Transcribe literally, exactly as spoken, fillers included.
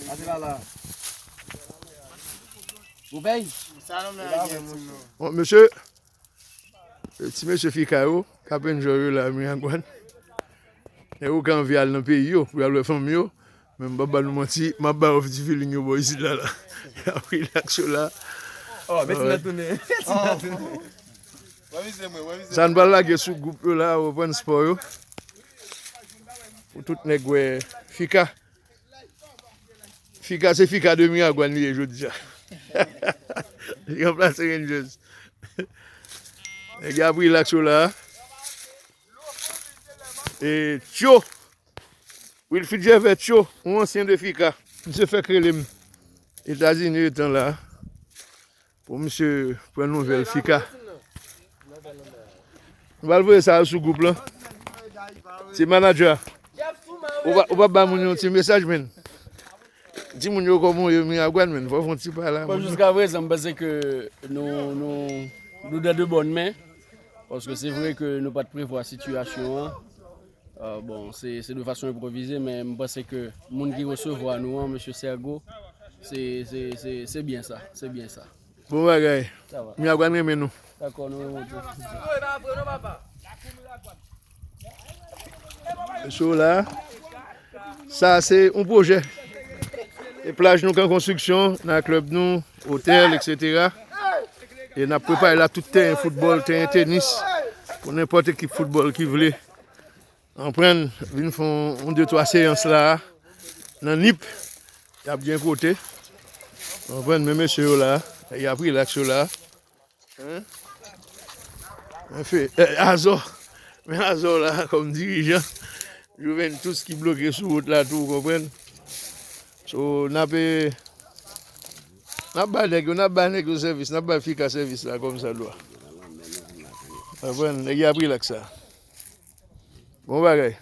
Pase pa la. Ou pèy? Bon, mesye, ti mesye fika yo, k ap enjoy yo la, Miragwàn. Nèg yo ka anvi al nan peyi yo, pou y al wè fanmi yo. Men m p ap ba nou manti, m ap ba yo ti feeling yo bò isit la, la. Y ap relax yo la. Oh, mèsi mèt tounen. Mèsi mèt tounen. Sa n pral lage sou gwoup yo la, reprann spò yo. Pou tout nèg wè fika. Fika, se fika de Miragwàn li ye jodi a. Li ranplase Rangers. Nèg y ap relax yo la. E Tyo. Wilfrid Gervais Tyo, yon ansyen de fika. Misye fèk rele m Etazini etan la. Pou misye pran nouvèl fika. Nou pral voye sa sou gwoup lan. Ti manager. Ou pa, ou pa ba moun yon ti mesaj, men. Di moun yo kòman yo Miragwàn, men. Fò fè yon ti pale la. Bon, jiska prezan, m panse ke nou, nou, nou dans de bonnes mains. Paske se vre ke nou pa t prevwa sitiyasyon an. Ah, bon, se, se de fason enpwovize, men m panse ke moun ki resevwa nou an, mesye Sergo, se, se, se, se byen sa, se byen sa. Bon bagay. Sa va. Miragwàn renmen nou. Dakò, nou renmen tou. Mesye la, sa se yon pwojè. E plaj nou k an konstriksyon, nan klèb nou, otèl, etsetera. E n ap prepare la tout teren foutbòl, teren tenis, pou nenpòt ekip foutbòl ki vle anprann, vin fè yon, yon de twa seyans la, nan Nip, y ap gen kote. Anprann, men mesye yo la, y ap relax yo la. Hein? Anfen, eh, Azò, men Azò la, kòm dirijan, Juventus ki bloke sou wout la tou, ou konprann? So, n ap, eh, n ap ba nèg yo, n ap ba nèg yo sèvis, n ap ba fika sèvis la, kòm sa dwa. Konprann? Nèg y ap relax la. Bon bagay.